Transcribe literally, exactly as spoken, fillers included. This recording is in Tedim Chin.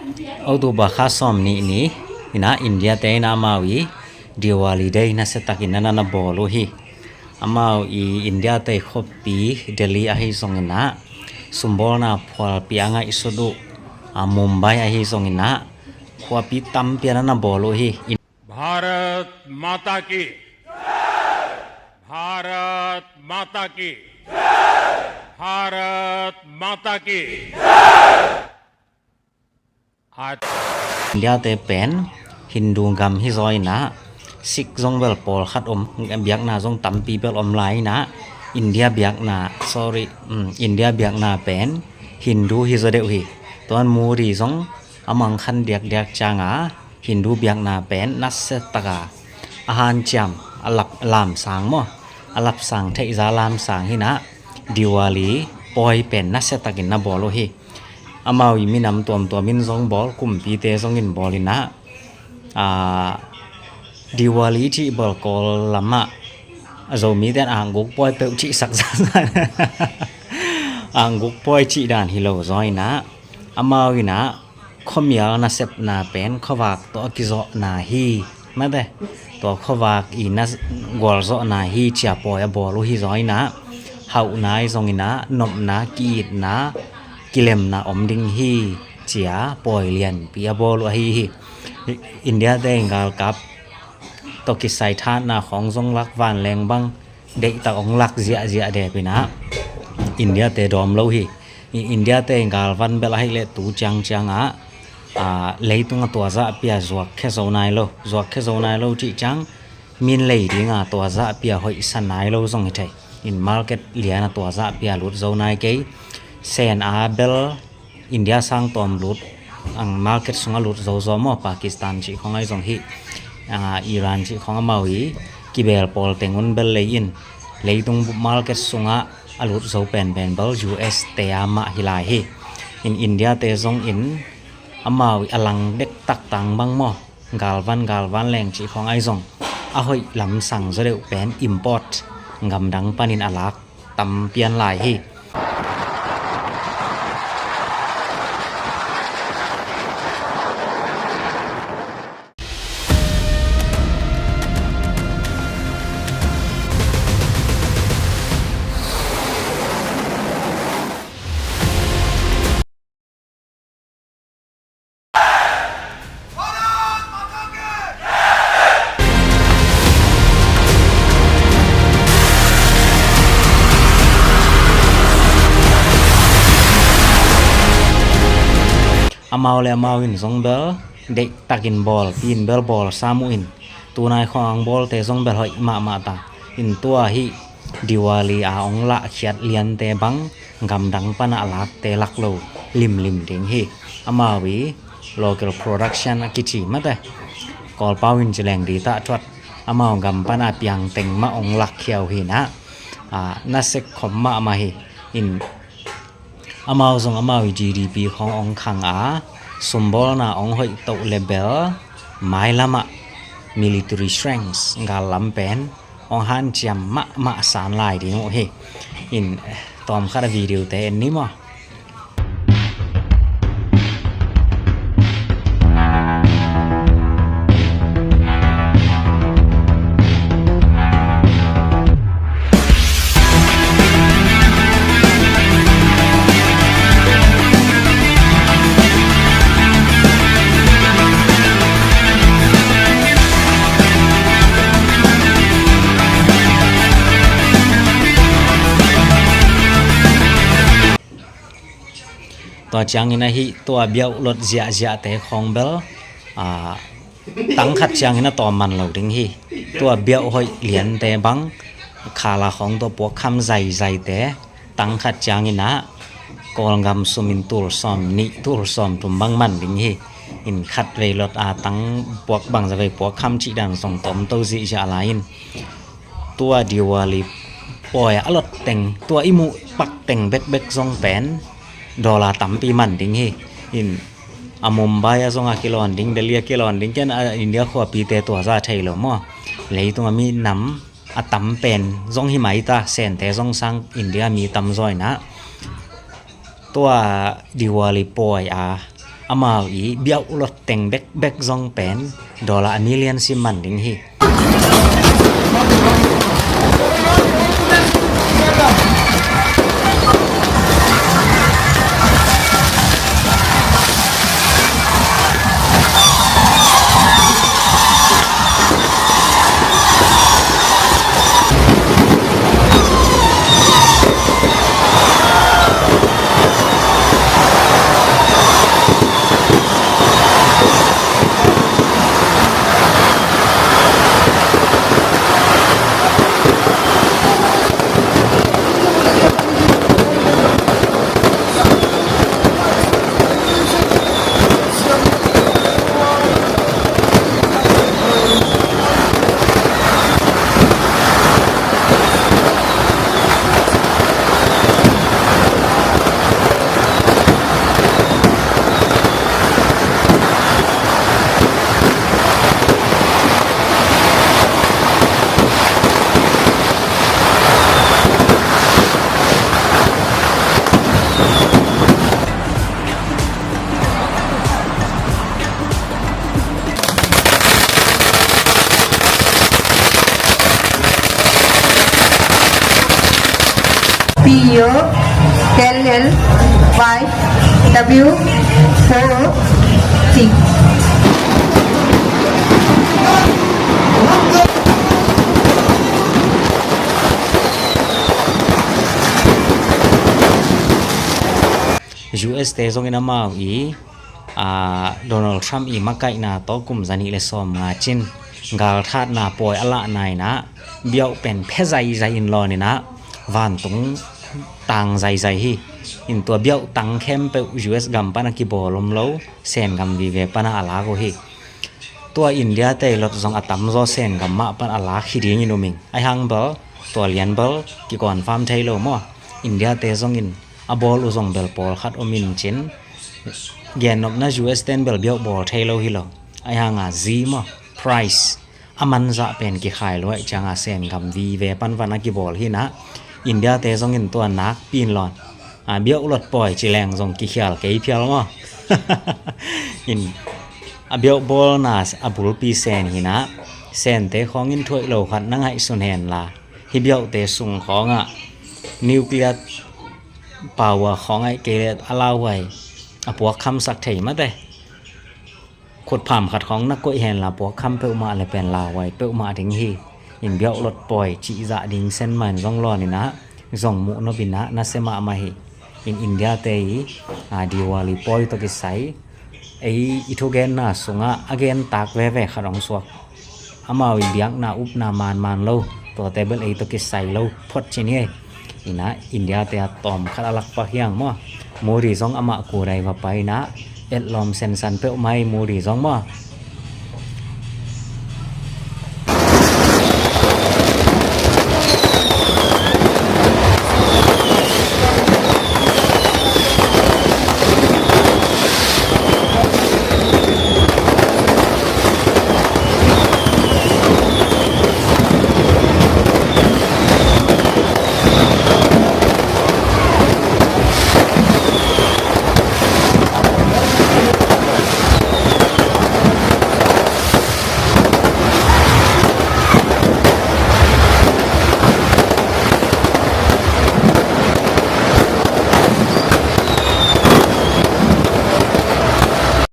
October kha sawm nih ni in ah India te in ah amau i Diwali Day nasia takin na na bawl uh hi. Amau i India te khuapi Delhi ahi zongin ah sumbawlna phualpi a ngaihsut uh, a Mumbai ahi zongin ah khuapi tampi ah na na bawl uh hi. Bharat माता की, भारत माता की, भारत माता की। India te pen Hindu gam hi zaw in ah, Sikh zong bel pawlkhat om, biakna zong tampi bel om lai in ah, India biakna, sorry, um, India biakna pen Hindu hi zaw deuh hi. Tuan Modi zong a mangkhan diakdiak ciang a, Hindu biakna pen nasia taka a hanciam, a lap lamsang maw, a lapsang theihza lamsang hi in ah, Diwali pawi pen nasia takin na bawl uh hi. Amau i minam tuamtuam in zong bawl, kumpite zong in bawl in ah, ah, Diwali cih bawl Kawl lamah a Zomite in angguk pawi peuh cihsak zazan. Angguk pawi cih dan hi lo zaw in ah, amau in ah khuamial nasepna pen khuavak tawh a kizawhna hi. Mate, tua khuavak i na gualzawhna hi ci a pawi a bawl uh hi zaw in ah, hauhna i zong in ah nopna, ki-itna, kilemna om ding hi ci a pawi lianpi a bawl uh ahi hi. India te in galkap tawh kisai thatna khawng zong lak, vanleng bang deihtak hong lak ziahziah dep in ah India te dawm lo hi. I India te galvan bel ahih leh tu ciangciang ah, ah, leitung a tuazah pia zuak khia zo nai lo, zuak khia zo nai lo cih ciang min lei ding a tuazah pia hoihsa nai lo zong hi thei. In market lian a tuazah pia lut zo nai kei. Sen a bel India sang tawm lut, ang market sungah lut zo zaw maw, Pakistan cih khawng ahi zong hi, ah, Iran cih khawng amau i kibel pawl teng un bel lei in, leitung market sungah a lut zo penpen bel U S te a mah hi lai hi. In India te zong in amau i a lang dektak tang bang maw, galvan, galvan leng cih khawng ahi zong a hoih lamsang zaw deuh pen import, gamdang panin a lak tam pian lai hi. Amau le amau in zong bel deihtakin bawl, pin bel bawl sam uh in, tunai khawng ang bawlte zong bel hoih mahmah ta. In tua hi Diwali a hong lahkhiat liante bang gamdang pana a lakte lak lo limlim ding hi. Amau i local production a kici mate, Kawlpau in ci leng ditah thuat, amau gam pana piang teng mah hong lakkhia uh hi in ah, ah, na sek khop mahmah hi. In amau zong amau i G D P khawng hong khang a, sumbawlna hong hoih toh le bel mailamah military strength, gal lam pen hong hanciam mahmah san lai ding uh hi. In, eh, tawmkhat a video te en ni maw? Tua ciangin ahi, tua biauh lot ziahziahte khawng bel, ah, tang khat ciangin a tawm man lo ding hi. Tua biauh hoih liante bang, khala khawng tua puakkham zaizaite, tang khat ciangin ah Kawlgam sumin tul sawm nih, tul sawm thum bang man ding hi. In khat vei lot a tang puak bang za vei puakkham cih dan zong tom to zihziah lai in, tua Diwali pawi a lot teng, tua i muh pak teng bekbek zong pen dollar tampi man ding hi. In a Mumbai a zong a kilawn ding, Delhi a kilawn ding, ken a India khuapite tua za thei lo maw? Leitung a mi nam a tam pen zong hi mai ta, sente zong sang India mi tam zaw in ah, tua Diwali pawi a Amau i biauh lot teng bekbek zong pen dollar a million sim man ding hi. P O L L Y W four T. U S te zongin amau i, aa, Donald Trump i makaihna tawh kum zanih le sawm nga cin galthatna pawi a lahna in ah biauh pen phe zaizai in lawn in ah vantung tang zaizai hi. In tua biauh tang khempeuh U S gam pan a kibawl om lo, Sen gam vive pan a a lak uh hi. Tua India te lot zong a tamzaw Sen gam mah pan a lak hi dingin um ing. Ahi hang bel tua lian bel kiconfirm thei lo maw? India te zongin a bawl uh zong bel pawlkhat om in cin, gennopna U S ten bel biauh bawl thei lo hi lo. Ahi hang a zi maw, price a manzah pen kikhai luaih ciang a Sen gam vive pan van a kibawl hi in ah India te zongin tua nakpi in lawn, a, biauh lot pawi ci leng zong kikhial kei phial maw? In a biauh bawlna a bulpi Sen hi in ah Sente khawngin thuaih lo khat na ngaihsun hen la, hi biauhte sung khawngah nuclear power khawng aih kei le a lauhuai a puak khamsak thei mate. Khutpham khat khawng na koih hen la puak kham peuhmah le pen lauhuai peuhmah ding hi. In biauh lot pawi cih zah ding sen mah in zong lawn in ah zong muh nop in ah nasia mahmah hi. In India te i, a, Diwali pawi tawh kisai ei i thugenna sungah a gentak veve khat hong suak. Amau i biakna upna manman lo, tuate bel ei tawh kisai lo phot cin hi. In ah India te a tawm khat a lakpak hiang maw? Modi zong amah kudai va pai in ah etlawm sensan peuhmah hi Modi zong maw?